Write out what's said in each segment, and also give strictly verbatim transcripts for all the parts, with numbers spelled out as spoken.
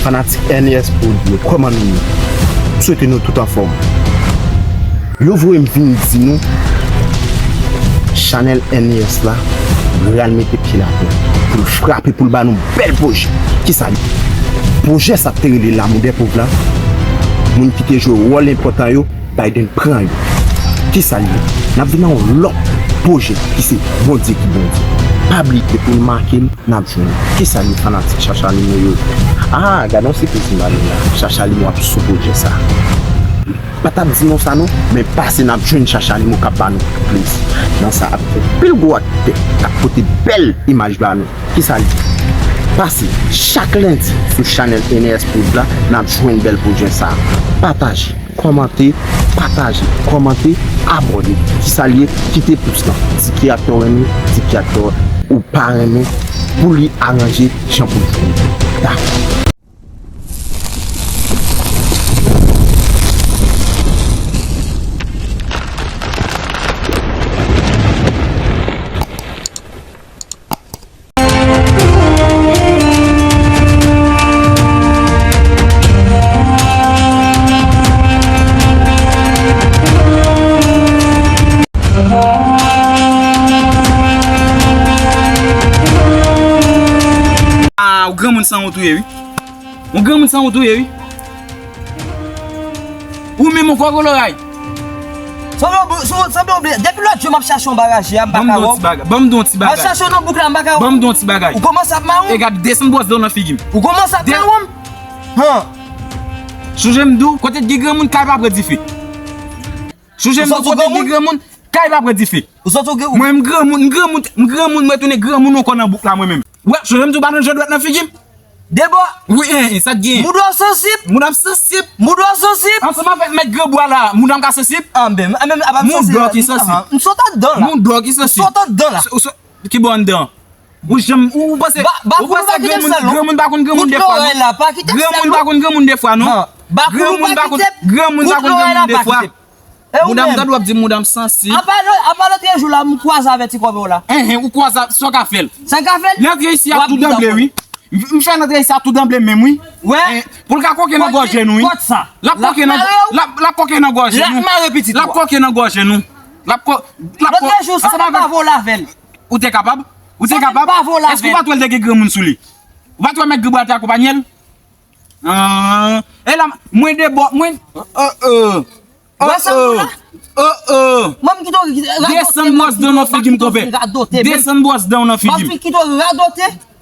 Fanatik N E S Prod yo, kòman nou ye? M swete nou tout anfòm. Yo voye m vin di nou, chanèl N E S la pral mete pye l atè pou l frape, pou l ba nou bèl pwojè. Kisa l ye? Pwojè sa k te rele L'amour des pauvres la, moun ki te jwe wòl enpòtan yo, Biden pran yo. Kisa l ye? N ap vin nan yon lòt pwojè ki se Bondye ki Bondye. Pa bliye pou n make l, n ap jwenn. Kisa l ye, fanatik Chacha Limo yo? Ah, gade yon sipriz m ba nou la. Chacha Limo ap sou pwojè sa. Pa t ap di non sa non, men pase n ap jwenn Chacha Limo k ap ba nou plezi. Nan sa ap fè pil gwo aktè k ap pote bèl imaj ba nou. Kisa l ye? Pase chak lendi sou chanèl N E S Prod la, n ap jwenn bèl pwojè sa. Pataje, kòmante, pataje, kòmante, abòne. Kisa l ye? Kite pous lan. Di ki aktè w renmen, di ki aktè w pa renmen, pou li aranje jan pou l jwe. Dakò. Ah, ou granmoun sanwont ou ye, wi. Ou granmoun sanwont ou ye, wi. Ou menm ou kwè gwo loray. Sanble w, sanble w bliye. Depi lòt jou m ap chache yon bagaj, m pa ka wè w. Ban m di yon ti bagay. M ap chache w nan bouk la, m pa ka wè w. Ban m di yon ti bagay. Ou kòmanse ap mawon. E gade, desann bwòs dan w nan figi m. Ou kòmanse ap mawon. Han. Sonje m di w, kote k gen granmoun, kay pa pran dife. Sonje m di w, kote k gen granmoun, kay pa pran dife. Ou santi w gen... Mwen, m granmoun, m granmoun, m granmoun, mwen tounen granmoun ankò nan bouk la, mwen menm. Wè, sonje m di w pa nan jan dwèt nan figi m. Debò. Wi, en, en, sa k gen? Mouda w sansib. Mouda m sansib. Mouda w sansib. Ansanm avèk mèt granbwa la, mouda m ka sansib? Ah, ben, ah, men, ah, pa m sansib. Mouda w ki sansib. Ah, m sot anndan la. Mouda w ki sansib. M sot anndan la. S-, s-, ki bò anndan? Ou janm, ou, ou panse, ou panse granmoun, granmoun pa konn granmoun defwa, non? Granmoun pa konn granmoun defwa, non? Granmoun pa konn, granmoun pa konn granmoun defwa. Mouda m, tande w ap di mouda m sansib. Apa lòt, apa lòt jou la, m kwaze avè ti kòbe w la. Enhen, ou kwaze, sa w ka fè l? Sa w ka fè l? L antre isi a tou danble, wi. M, m fè l antre isi a tou danble menm, wi. Wè. Pou l ka koke nan gòje nou, wi. L ap koke nan, l ap, l ap koke nan gòje nou. L ap koke nan gòje nou. L ap ko-, l ap ko-, ansanm avèk... Ou te kapab? Ou te kapab? Èske ou pa t wè l te gen granmoun sou li? Ou pa t wè mèt granbwa te akonpanye l? Ah, e la, mwen debò, mwen, oh, oh, oh, oh, oh. Desann bwòs dan w nan figi m, konpè. Desann bwòs dan w nan figi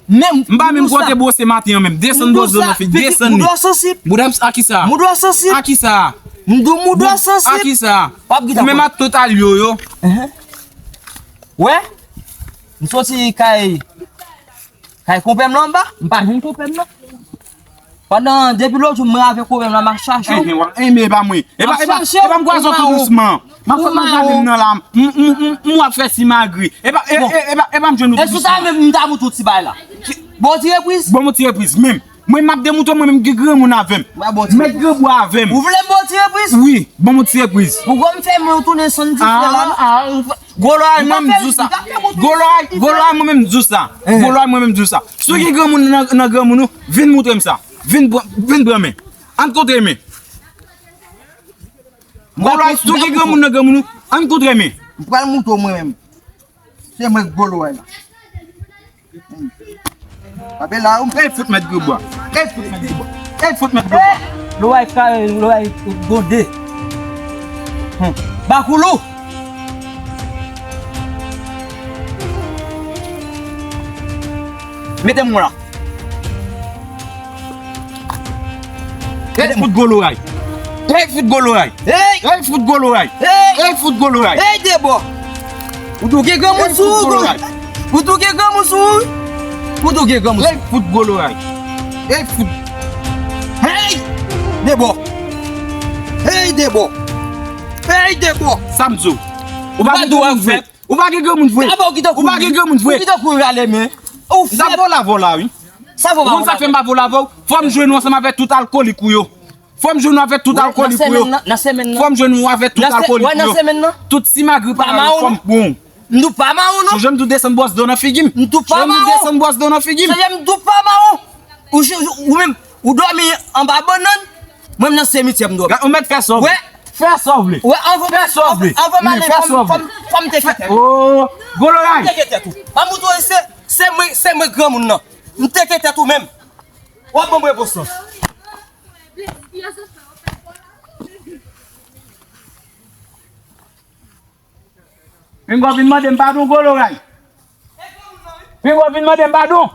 m. M pa menm kote bwose maten an menm. Desann bwòs dan w nan figi. Desann li. Mouda m, a kisa? Mouda w sansib. A kisa? M di w mouda w sansib. A kisa? Ou menm ak tout alye w yo. Wè? M soti kay, kay konpè m lan anba, m pa jwenn konpè m nan. Pandan depi lòt jou, mwen avèk konpè m lan, m ap chache w. Enben, e pa mwen. E pa, e pa, e pa m kwaze w tou dousman. M ap sot nan jaden m nan la, m, m, m, m, m w ap fè simagri. E pa, e, e, e pa, e pa m jwenn ou tou dousman. E sou sa menm, m ta bout ou ti bay la. Bon, ti repriz. Bon, bon, ti repriz, menm. Mwen, m ap demontre w, mwen menm gen granmoun avè m. Mèt granbwa avè m. Ou vle m ba w ti repriz? Wi, ban m yon ti repriz. Pou gwo m fè mwen tounen sann dife la. Ah, ah, ou... Gwo loray, mwen m di w sa. Gwo loray, gwo loray, mwen menm m di w sa. Gwo loray, mwen menm m di w sa. Si w gen granmoun nan, nan granmoun ou, vin montre m sa. Vin pran, vin pran men. Ann kontre men. Gwo loray, si w gen granmoun nan granmoun ou, ann kontre men. M pral montre w mwen menm. Se mwen k gwo loray la. Ape la ou. Ey, fout mèt granbwa. Ey, fout mèt granbwa. Ey, fout mèt granbwa. Loray kare, loray gonde. Bakoulou. Mete m la. Ey, fout gwo loray. Ey, fout gwo loray. Ey! Ey, fout gwo loray. Ey! Ey, fout gwo loray. Ey, debò. Ou tou gen granmoun sou ou. Ou tou gen granmoun sou ou. Ou tou gen granmoun sou ou. Ey, fout gwo loray. Ey, fout. Ey! Debò. Ey, debò. Ey, debò. Sa m di w. Ou pa gen granmoun vre. Ou pa gen granmoun vre. Ou pa gen granmoun vre. Ou ki tankou rale men. Ou fè vola vola, wi. Sa vola vola. Ou konn sa fè m pa vola vola? Fò m jwenn ou ansanm avèk tout alkolik ou yo. Fò m jwenn ou avèk tout alkolik ou yo. Nan semèn nan, nan semèn nan. Fò m jwenn ou avèk tout alkolik ou yo. Nan semèn nan. Tout simagri pa mawon, fò m pran w. M tou pa mawon, non. Sonje m tou desann bwòs dan w nan figi m. M tou pa mawon. Sonje m tou desann bwòs dan w nan figi m. Sonje m tou pa mawon. Ou, ou menm. Ou dòmi anba bannann, mwen m nan simityè m dòmi. Ou mèt fè sa w vle. Wè. Fè sa w vle. Wè, anvan Fè sa w vle. Anvan m ale, fè sa w vle. Fò m te kite. Oh, gwo loray. M te kite tou. M ap montre w se, se mwen, se mwen granmoun nan. M te kite tou menm. W ap ban m repons lan. Pinga w vin mande m padon, gwo loray. Pinga w vin mande m padon.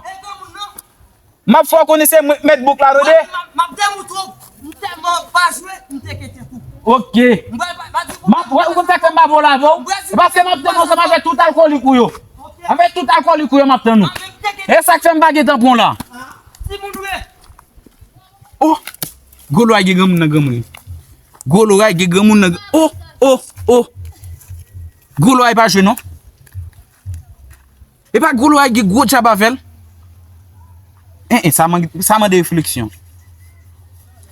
M ap fè w konnen se mwen k mèt bouk la, tande? M ap demoutre w, m tèlman pa jwe, m te kite tou. Ok. M pral pa, pa di w. M ap, wè, ou konn sa k fè m pa vole avè w? E paske m ap tande ansanm avèk tout alkolik ou yo. Avèk tout alkolik ou yo, m ap tande w. E sa k fè m pa gentan pran w la. Timoun ou ye? Oh! Gwo loray gen granmoun nan granmoun li. Gwo loray gen granmoun nan. Oh! Oh! Oh! Gwo loray pa jwe non. E pa gwo loray gen gwo djab avè l. En, en, sa man-, sa mande refleksyon.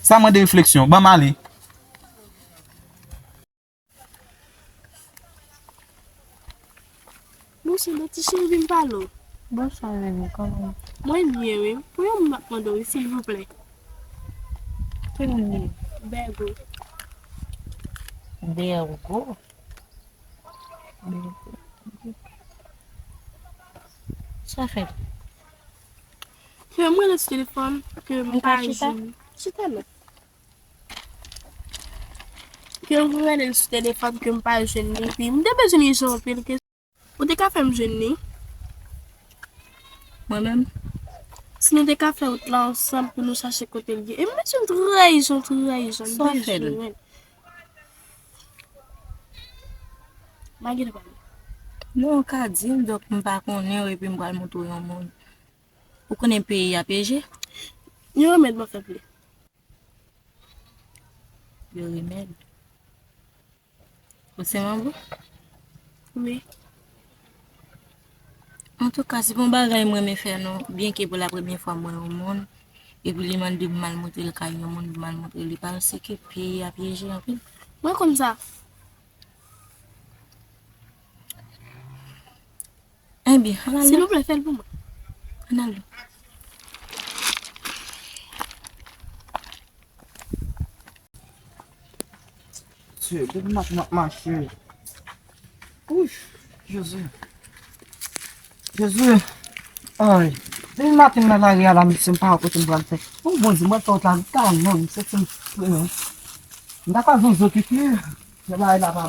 Sa mande refleksyon. Ban m ale. Bonswa, ti cheri, vin pale w. Bonswa, Rene, kòman w ye? Mwen byen, wi. Pou yon moun m ap mande w, wi, silvouplè. Ki moun li ye? Bègo. Bègo? Bègo. Sa fè? Ke m rele sou telefòn, ke m pa jwenn. Chita non. Ke m rele l sou telefòn ke m pa jwenn li, epi m te bezwen li jan anpil ke ou te ka fè m jwenn li. Mwen menm? Si nou te ka fè wout la ansanm pou nou chache kote l ye. E m bezwen l trè ijan, trè ijan, m bezwen l. M pa gentan pale. Non, w ka di m, donk m pa konnen w, epi m pral montre w yon moun. Ou konnen peyi a pyeje? Yon remèd mwen fè pou li. Yon remèd. Ou se manbo? Wi. Antouka, se pa yon bagay mwen renmen fè non, byenke pou la premyè fwa m wè yon moun, epi li mande m al montre l kay yon moun, m al montre li, paske peyi a pyeje anpil. Mwen konn sa. Ebyen, ann al non. Silvouplè, fè l pou mwen. Ann al non. Dye, depi maten m ap mache. Ouch, Jezi. Jezi. Ay, depi maten m nan lari a la, mesye, m pa wè kote m pral fè. O Bondye, mwen fè wout la, m ta non, m santi m, m ta ka zonzo kiki. Bagay la pa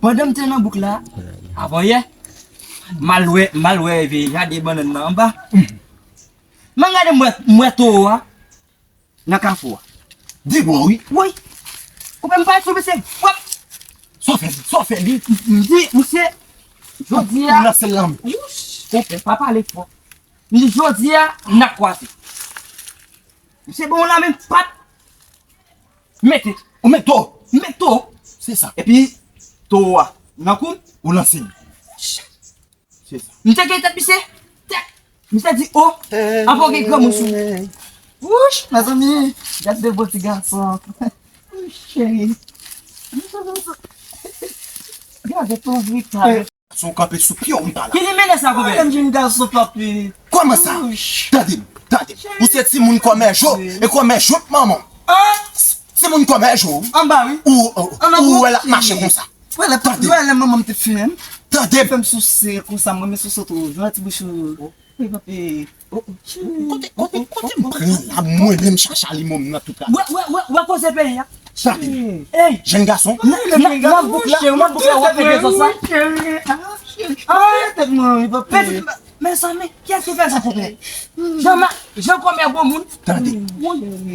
Pandan m te nan bouk la, avanyè, m al wè, m al wè vye jade bannann nan anba. M al gade, m wè, m wè towo a nan kafou a. De bò, wi. Wi. Ou pè m pa sou misye. Wap. Sa w fè li? Sa w fè li? M di, misye, jodi a. Ou lanse l nan men. Wouch. Ou pè pa pale fò. M di, jodi a, n ap kwaze. Misye ban w la men pat. Mete. Ou met to. Met to. Se sa. Epi, to a nan kou, ou lanse li. Se sa. M te gen tèt misye. Tèt. Misye di, o, avan gen granmoun sou. Wouch, mezanmi. Gad de bo ti gason. Wouch, cheri. Gade ton vi kay. Gason kanpe sou pye w, m pa la. Ki limene sa, konpè? Menm jen gason kanpe. Kòman sa? Tande m, tande m. Ou se timoun kòmè jo, e kòmè jo k manman w. Timoun kòmè jo. Anba, wi. Ou, ou wè l ap mache konsa. Tande. Wè lè manman m te fè m. Tande m. Fè m souse konsa, mwen, men souse twò. Jan ti bouch ou. Wi, papi. Kote, kote, kote m pran la, mwen menm chacha li mwen nan tout la. Wè, wè, wè, wè koze peyi a. Tande. Ey. Jèn gason. Nan, nan, nan bouk la, nan bouk la, w ap mete zòt sa. Ay, tèt mwen, wi, papi. Mezanmi, kiyès ki fè sa, konpè? Jan ma, jan kòmè bon moun. Tande.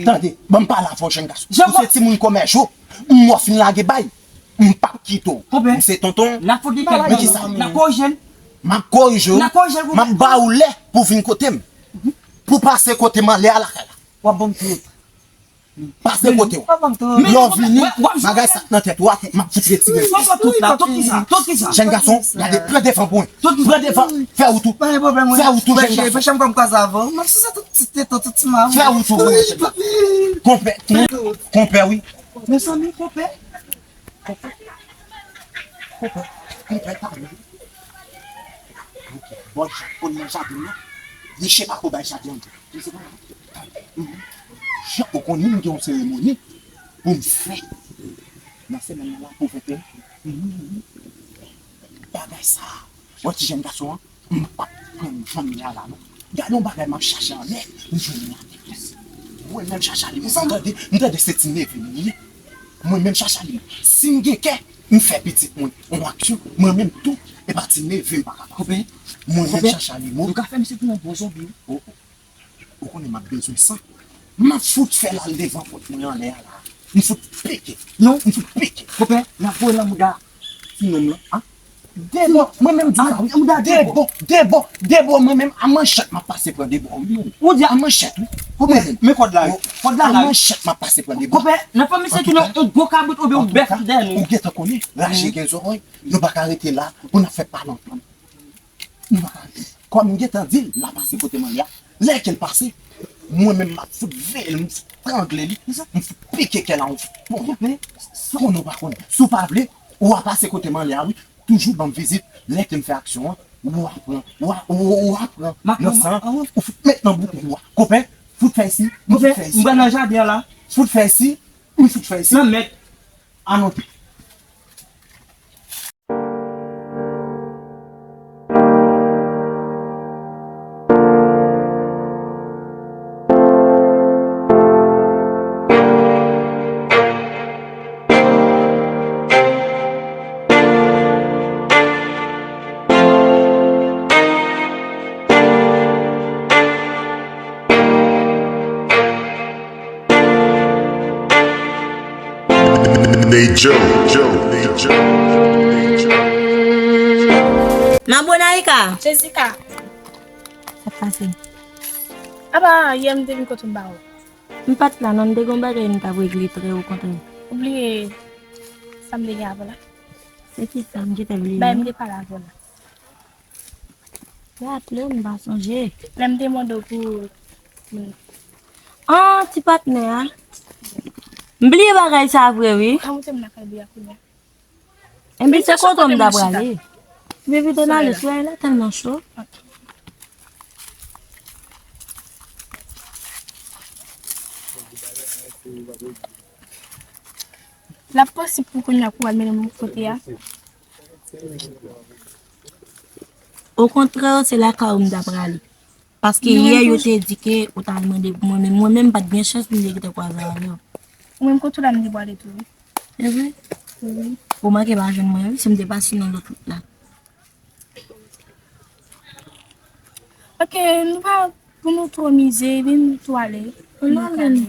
Tande. Ban m pale avè w, jèn gason. Ou se timoun kòmè jo. M wè w fin lage bay. M p ap kite w. Konpè. M se tonton. N ap fout li kèk. Men ki sa? N ap korije l. M ap korije w. N ap korije l, konpè. M ap ba w lè pou w vin kote m. Pou w pase kote m anlè a lakay la. W ap ban m tout. Pase kote w. W ap ban m tout. Lè w vini, bagay sa k nan tèt ou a, m ap fout retire l. W ap ban tout la. Tout ki sa? Tout ki sa? Jèn gason, gade, pran devan pou mwen. Tout. Pran devan. Fè wout ou. Pa gen pwoblèm, wi. Fè wout ou, jèn gason. Pèche m kòm kwaze avè w. M ap souse tout ti teton, tout ti mawon. Fè wout ou. Wi, papi. Konpè, konpè, wi. Mezanmi, konpè. Konpè, konpè, konpè, pale. Bòt jan konn nan jaden nan. Li chèf a ko bay jaden an. Li se konn. Jan ou konnen m gen yon seremoni pou m fè nan semèn nan la pou venteyen. Bagay sa a, wè ti jèn gason an, m p ap pran l jan m ye a la non. Gade yon bagay m ap chache anlè, m jwenn li atè. Mwen menm Chacha li, m tande, m tande se ti neve m li ye. Mwen menm Chacha li, si m gen kè, m fè pitit mwen yon aksyon, mwen menm tou, e pa ti neve m pa kapab. Mwen menm Chacha li, mwen. Nou ka fè misye tounen bon zonbi wi. Ou konnen m ap bezwen san. M ap fout fè l al devan pòt mwen anlè a la. M fout pike. Non, m fout pike. Konpè, n ap voye l nan mouda ti nonm lan. Debò, mwen menm di sa wi. Debò, debò, debò, mwen menm a manchèt m ap pase pran debò wi. Ou di a manchèt wi. Konpè, men kòd la wi. Kòd la la wi. A manchèt m ap pase pran debò. Konpè, n ap fè misye tounen yon gwo kabrit oubyen yon bèf dèyè nou. Ou gentan konnen, raje gen zòrèy. Nou pa ka rete la pou n ap fè palanplan. Kòm m gentan di l, l ap pase kote m an la. Lè ke l pase, mwen menm m ap fout veye l, m fout trangle li, m fout pike kè l a yon fout ponyen. Konnen w pa konnen. Si w pa vle, w a pase kote m an la wi. Toujou ban m vizit. Lè ke m fè aksyon an, w a pran, w a, w a pran nan san an, ou fout met nan bouda w. Konpè, fout fè isi, m fout fè isi. M pral nan jaden an la. Fout fè isi, m fout fè isi. Nan mèt. Anonte. Ney Joe, Joe, Ney Joe. Mabonaika. Jessica. Sa k pase? Apa, yè m te vin kote m ba ou. M pa t la non, m te gen yon bagay m t ap regle trè okontrè. Ou bliye sa m te gen avè w la? Se ki sa m gentan bliye? Bagay m te pale avè w la. Raple m, m pa sonje. Lè m te mande w pou moun. An, ti patnè a. M bliye bagay sa vre wi. Ka monte m lakay Bea kounye a. Enben se kote m ta prale. Vin chita. Vin vin ale, solèy la tèlman cho. Ok. L ap posib pou kounye a pou w al mennen m kote a. Okontrè, se lakay ou m ta prale. Paske yè yo te di ke ou t al mande pou mwen, men mwen menm m pa t gen chans pou m te gentan kwaze avè w. Ou menm kote w la m te prale tou wi. Se vre? Wi. Ou manke pa jwenn mwen wi, si m te pase nan lòt wout la. Ok, nou pa pou nou twò mize, vin twò ale. Non, men.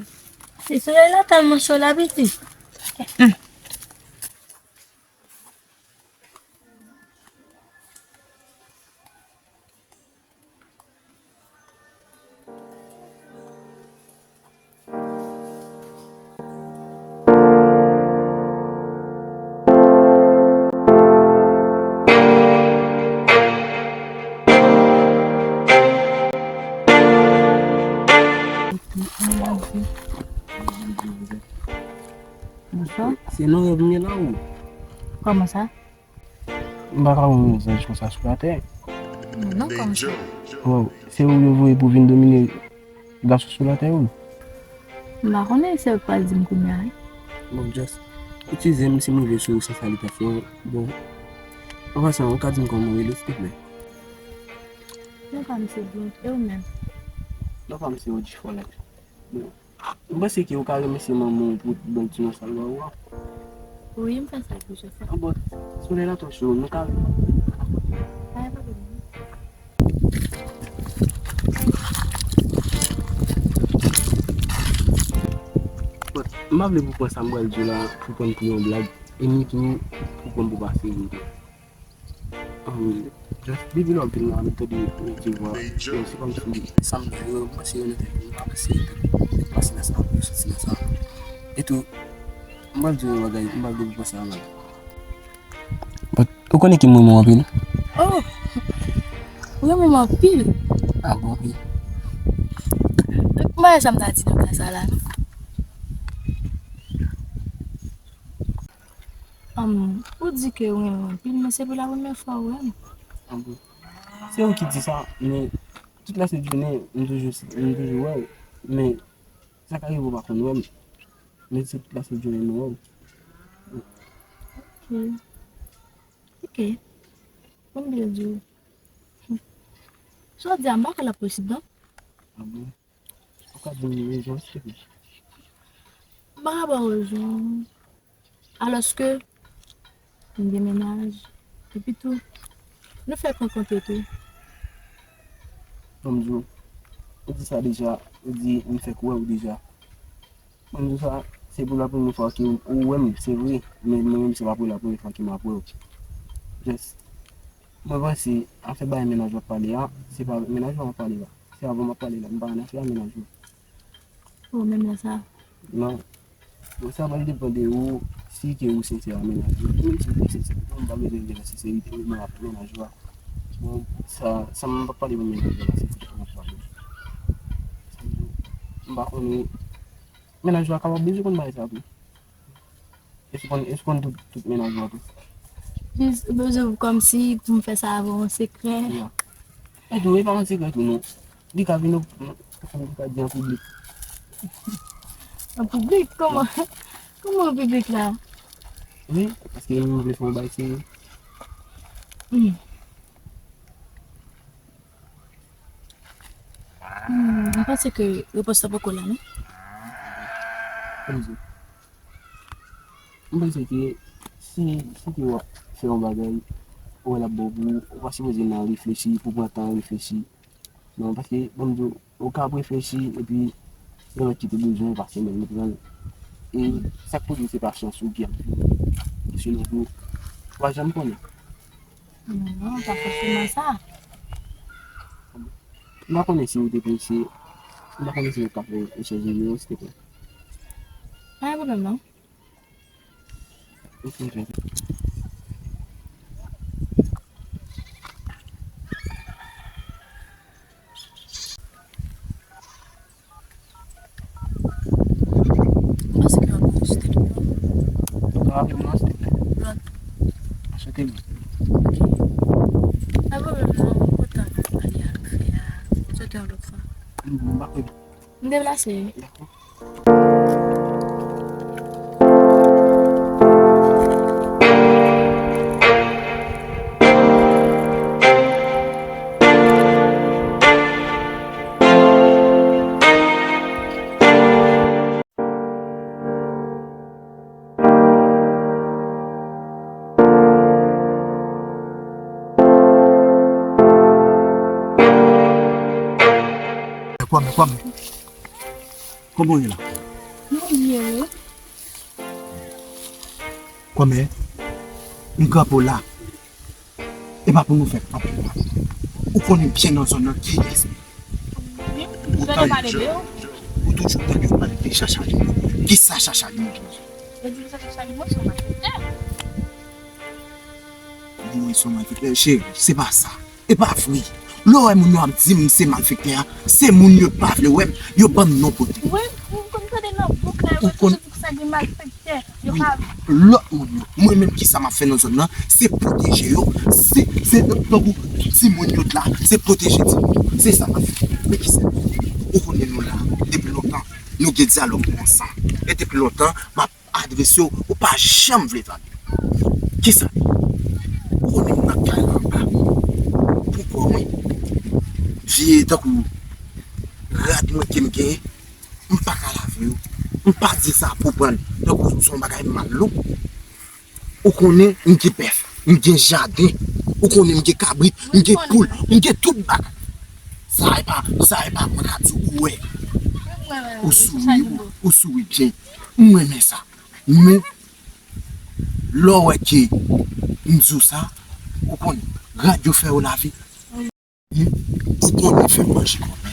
Se solèy la tèlman cho la, pitit. Bonswa. Se nan rèv m ye la ou? Kòman sa? M pa ka wè yon zanj konsa sou latè. Non, kòman sa? Waw, se ou yo voye pou vin domine gason sou latè yo? M pa konnen, se ou k pral di m kounye a wi. Bon, just eskize m si m rive sou ou san sa li pa fè. Bon, an pasan, ou ka di m kòman w rele, silteplè? Non pa m se Blonde, e ou menm? Non pa m se Odji Follette. Bon, M panse ke ou ka remèsye manman w pou tout bon ti non sa l ba ou a. Wi, m fè sa plizyè fwa. Bon, solèy la twò cho, nou ka rive. Pa gen pwoblèm. Bon, m pa vle pou pran sa m pral di w la pou pran pou yon blag, e ni tou pou pran pou pa serye tou. Um, just depi lè w vin la, m tande yon ti vwa. Se kòmsi sa m di yo, m panse yo nan tèt mwen, m pa panse yo pase nan sa, yo soti nan sa. E tou, m pral di w yon bagay, m pa vle pou panse a mal. But, ou konnen ke m renmen w anpil? Oh! Ou renmen m anpil? Ah bon, wi. M pa wè sa m ta di nan ka sa la, non. Anm, ou di ke ou renmen m anpil, men se pou la premyè fwa ou wè m. Ah bon? Se ou ki di sa, men tout lè se jounen, m toujou, m toujou wè w. Men, sa ka rive w pa konn wè m. Men se tout la sou jounen nou wè w. Ok. Ok. Konn byen di w. Sa w di a, m pa kwè l ap posib, non. Ah bon? Ou ka di m rezon, silvouplè? M pa ka ba w rezon. Alòske, m gen mennaj. Epi tou, nou fèk rankontre tou. Ban m di w, ou di sa deja, ou di m fèk wè w deja. Ban m di w sa, se pou la premye fwa ke ou, ou wè m, se vre, men mwen menm se pa pou la premye fwa ke m ap wè w. Just, mwen panse afè bay mennaj w ap pale a, se pa mennaj w ap pale la. Se avè w m ap pale la, m pa nan afè a mennaj ou. Ou menm nan sa. Non. Bon, sa va depann de ou, si ke ou sensè a mennaj ou. Menm si ou pa sensè, m pa bezwen gen senserite, ou menm ap mennaj ou a. Bon, sa, sa m pa pale pou mennaj ou la, se pou ou pale. M pa konnen, mennaj ou a kapab bezwen konn bagay sa tou. Èske w konn, èske w konn tout, tout mennaj ou an tou? Jis, ou bezwen kòmsi pou m fè sa avè w an sekrè? Ya. E tou, e pa yon sekrè tou, non. Li ka vin, ou, ou ka di an piblik. An piblik? Kòman? Kòman an piblik la? Wi, paske m vle fè yon bagay serye. Hmm. Hmm, m panse ke repons la poko la, non? Kòmsi. M panse ke si, si ke w ap fè yon bagay, ou wè l ap bon pou ou, ou pa sipoze nan reflechi, pou pran tan reflechi. Non, paske, ban m di w, ou ka ap reflechi, epi, yon lòt ki te bezwen, pa semèn, li pran l. E sa k pou di se pa chans ou ki ap vini. Sinon, ou pa janm konnen. Non, pa fòseman sa. M pa konnen si ou te prese, m pa konnen si ou ka fè echanj nimewo, silvouplè. Pa gen pwoblèm, non. Ok, jèn. Mwen panse ke w ap anrejistre tout non. Ou ka raple m non, silvouplè? Lòt. Anchante, wi. Ok. Pa pwoblèm non, mwen kontan nou pale ak fè a. Sòt yon lòt fwa. M, m pa kwè. M deplase wi. Dakò. Kwame, Kwame. Kòman w ye la? Mwen byen, wi. Kwame, m kanpe w la. E pa pou nou fè kanpe w la. Ou konnen byen nan zòn nan kiyès. Wi, ou tande yo, ou toujou tande yo pale de Chacha Limon. Kisa Chacha Limon? Yo di Chacha Limon se yon malfektè. Wi, se yon malfektè. Cheri, se pa sa. E pa vre. Lè w wè moun yo ap di m se malfektè a, se moun yo pa vle wè m, yo ban m non pote. Wi, m konn tande nan bouk la, yo toujou di sa gen malfektè. Yo pa vle. Lòt moun yo, mwen menm kisa m ap fè nan zòn nan, se pwoteje yo, se, se tankou timoun yo t la, se pwoteje timoun. Se sa m ap fè. Men kisa, ou konnen nou la, depi lontan, nou gen dyalòg nou ansanm. E depi lontan, m ap adrese w, ou pa janm vle tande. Kisa? Ou konnen m nan kay la anba. Pou kò mwen. Vye tankou rad mwen ke m genyen, m pa ka lave yo. M pa di sa pou pran tankou se yon bagay mal non. Ou konnen m gen bèf, m gen jaden. Ou konnen m gen kabrit, m gen poul, m gen tout bagay. Sa e pa, sa e pa mwen ka di ou wè. Ou souri, ou, ou souri byen. M renmen sa. Men, lè w wè ke m di w sa, ou konn, rad yo fè yo lave. Ou konn fè m manje kòmè.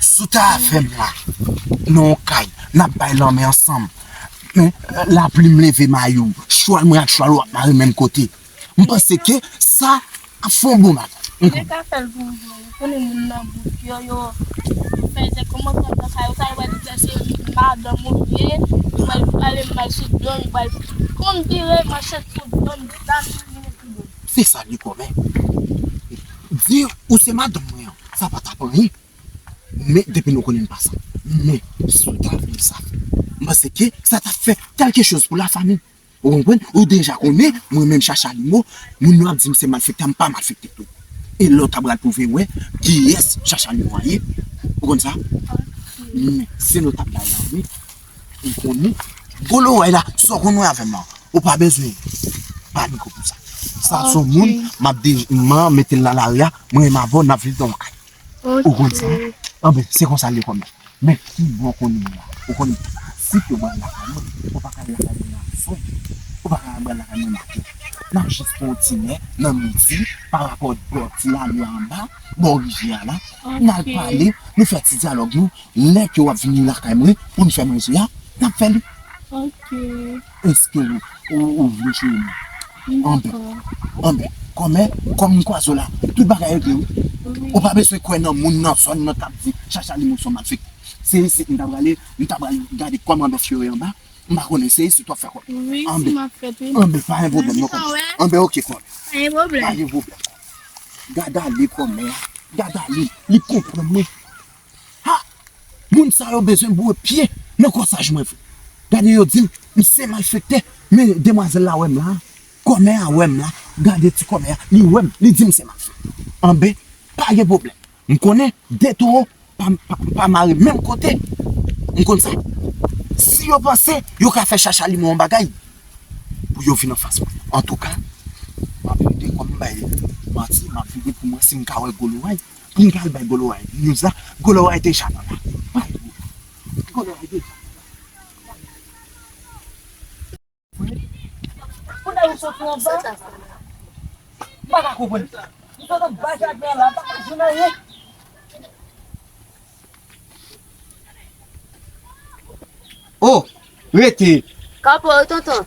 Si w ta avè m la, nan yon kay, n ap bay lanmen ansanm. Men, lapli m leve mayo w, chwal mwen ak chwal ou ap mare menm kote. M panse ke sa ap fè yon bon bagay. Ou ka fè l pou ou, ou konnen moun nan bouk yo, yo fè zè kòmantè nan kay, ou sa yo pral di se madanm ou ye, yo pral pale mal sou do m, yo pral konn vire manchèt sou do m, de la nou vire sou do m. Se sa l ye kòmè. Di ou se madanm mwen an, sa pa t ap anyen. Men depi nou konnen m pa sa. Men, si w ta vle sa, m panse ke sa t ap fè kèlke choz pou lafanmi. Ou konprann? Ou deja konnen, mwen menm Chacha Limo, moun yo ap di m se malfektè, m pa malfektè tou. E lè w ta pral pwouve wè kiyès Chacha Limo a ye, ou konn sa? Men, se nou t ap bay la, wi. Ou konnen, gwo loway la, sa w konn wè avè m la, ou pa bezwen ba m kou pou sa. Sa se yon moun, m ap de, m mete l nan lari a, mwen menm avè w, n ap viv nan yon kay. Ou konn sa? Anben, se konsa l ye kòmè. Men ki bò konnen la? Ou konnen, si ke w al lakay mwen, ou pa ka al lakay mwen nan aswè. Ou pa ka al lakay mwen maten. N ap jis pran yon ti lè nan midi, pa rapò bò ti lari a anba, bò rije a la. N al pale, nou fè ti dyalòg nou. Lè ke w ap vini lakay mwen pou n fè manje a, n ap fè li. Ok. Èske ou, ou, ou vle cheri mwen? Anben, anben, kòmè, kòm m kwaze w la, tout bagay regle wi. Ou pa bezwen kwè nan moun nan zòn nan k ap di Chacha Limo se yon malfektè. Se isit m ta prale, m ta pral gade kòman bèf yo ye anba. M pa konnen, se isit w ap fè kòb. Wi, si m ap fè tou. Anben, pa gen pwoblèm non kòmè. Anben, ok kòmè. Pa gen pwoblèm. Pa gen pwoblèm. Gad ale kòmè a. Gad ale. Li konprann mwen. Ha! Moun sa yo bezwen boure pye nan kòsaj mwen vre. Gade yo di m, m se malfektè, men demwazèl la wè m la, kòmè a wè m la, gade ti kòmè a, li wè m, li di m se malfektè. Anben, pa gen pwoblèm. M konnen de towo pa, pa, pa mare menm kote. M konn sa. Si yo panse yo ka fè Chacha Limo yon bagay, pou yo vin anfas mwen. Antouka, m ap vide kòm m bay manti, m ap vide pou mwen si m ka wè gwo loway. Pou m t al bay Goloway news la, Goloway deja nan la. Bay Goloway deja nan la. Kounye a ou soti anba. M pa ka konprann. M sot anba jaden an la, m pa ka jwenn anyen. Oh, rete. Kanpe w, tonton.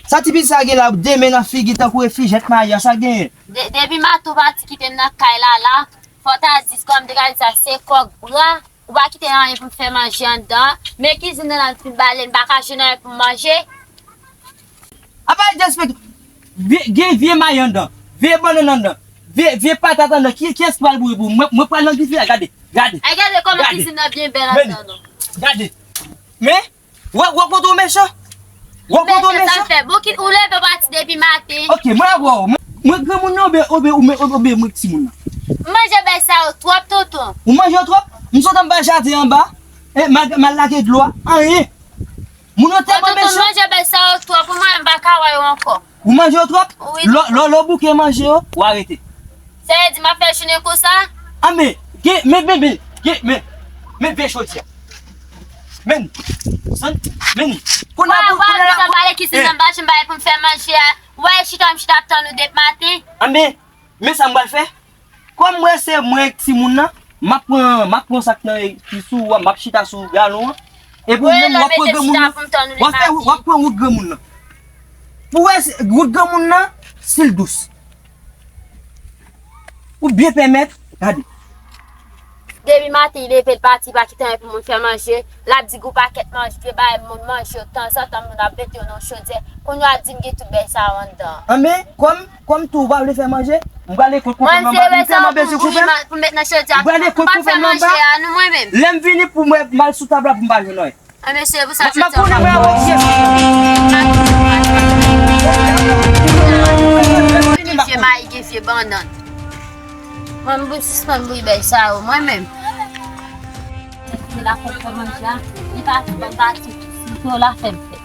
Sa ti pitit sa gen la, de men nan figi tankou refijèt maya, sa genyen? De, depi maten w pati kite m nan kay la, la, fò w ta di kòm te ka di sa, se kòk bra, ou pa kite anyen pou m fè manje anndan. Men kizin nan, nan fin bale, m pa ka jwenn anyen pou m manje. Apa derespekte. Vye, gen vye mayi anndan, vye bannann anndan, vye, vye patat anndan. Ki, kiyès ki pral boure pou mwen? Mwen pral nan dife a, gade, gade. Ay, gade kòman kizin nan byen bèl anndan, non. Gade. Men, wè, wè kote w mechan. Wè kote w mechan. Sa l fè? Bon, ki, ou leve pati depi maten. Ok, mwen ap wè w. Mwen, mwen granmoun nan, oubyen, oubyen, oubyen, oubyen mwen k timoun nan. M manje bèy sa yo twòp, tonton. Ou manje yo twòp? M sot anba jaden anba. E, m al, m al lage dlo a. Anyen. Moun yo tèlman mechan. Manje bèy sa yo twòp, pou mwen, m pa ka wè yo ankò. Ou manje yo twòp? Wi. Lò, lò, lò w bouke manje yo, w arete. Sa vle di m ap fè jounen konsa? A men, gen, men, men, men, gen, men, men vye chòdi a. Men, san, men, kounye a pou, kounye a pou. Wè, wè, pale kizin nan, m pa janm bay pou m fè manje a. Wè, chita, m chita ap tann ou depi maten. A men, men sa m pral fè. Kòm m wè se mwen k timoun nan, m ap pran, m ap pran sa k nan, ki sou, m ap chita sou galon an. Epi ou menm, w ap pran granmoun nan. W ap fè, w ap pran wout granmoun nan. Pou w wè si, wout granmoun nan, si l dous. Ou byen pèmèt, gade. Depi maten, li leve, l pati, pa kite anyen pou moun fè manje. L ap di gwo pakèt manje, bay moun manje yo, tanzantan, moun ap mete yo nan chodyè. Kounye a di m gen tout bèy sa yo anndan. Anben, kòm Kòm tou ou pa vle fè manje, m prale kot koupe m anba, m tèlman bezwen koupe m. M prale kot koupe m anba. Lè m vini pou mwen m al sou tab la pou m pa jwenn anyen. M ap konnen mwen avè w. Gen vye mayi, gen vye bannann. Mwen, m pou sispann bouyi bèy sa yo, mwen menm. Se la fè fè manje a, li pa fè m pati, si to la fè m fè.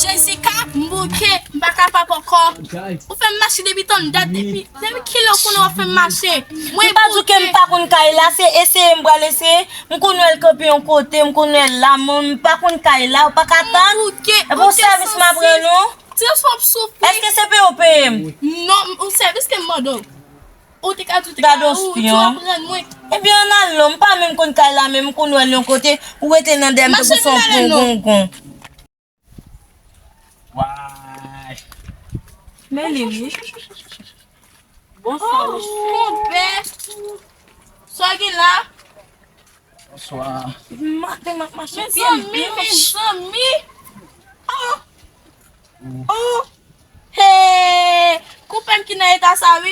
Jessica, m bouke, m pa kapab ankò. Ou fè m mache depi tann dat, depi, depi kilè ou konnen w ap fè m mache? Mwen bouke. M pa di w ke m pa konn kay la, se eseye m pral eseye. M konn wè l kanpe yon kote, m konn wè l la, men m pa konn kay la, ou pa ka tann. M bouke. E pou sèvis m ap rann ou? Ti sou ap soufri. Èske se peye w peye m? Non, yon sèvis ke m mande w. Ou te ka di w te ka, ou, ou ap rann mwen. Ebyen, ann al non, m pa menm konn kay la, men m konn wè l yon kote, ou rete nan dèyè m tankou se yon grongongon. Way. Men li, wi. Bonswa, mesye. Oh, konpè. Sa w gen la? Bonswa. Maten m ap mache pye m blanch. Mezanmi, mezanmi. Oh. Oh. Hey. Konpè m ki nan eta sa, wi.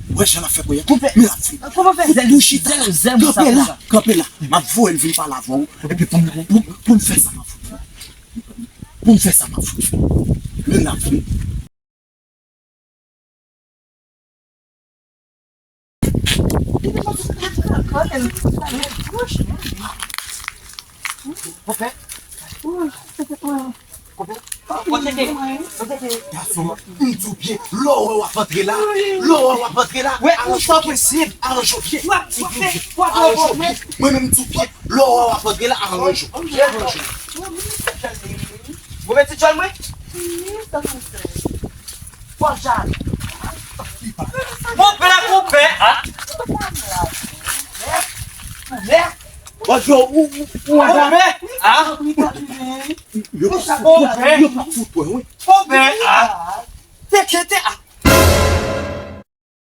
Wè jan l ap fè kounye a. Men l ap vin. Kòman fè zèl, zèl, zèl mwen sa konsa? Kanpe la, kanpe la. M ap voye l vin pale avè w. Epi pou m, pou, pou m fè sa m ap fè. Pou m fè sa m ap fè. Men l ap vin. Konpè. Konpè. Gason, m di w byen, lè w wè w ap antre la, lè w wè w ap antre la, aranje w byen, aranje w byen, aranje w byen. Mwen menm m di w byen, lè w wè w ap antre la, aranje w, aranje w. Ou mete djòl mwen? Konpè, konpè, a. Konpè, a. Konpè, a. Tete, tete, a.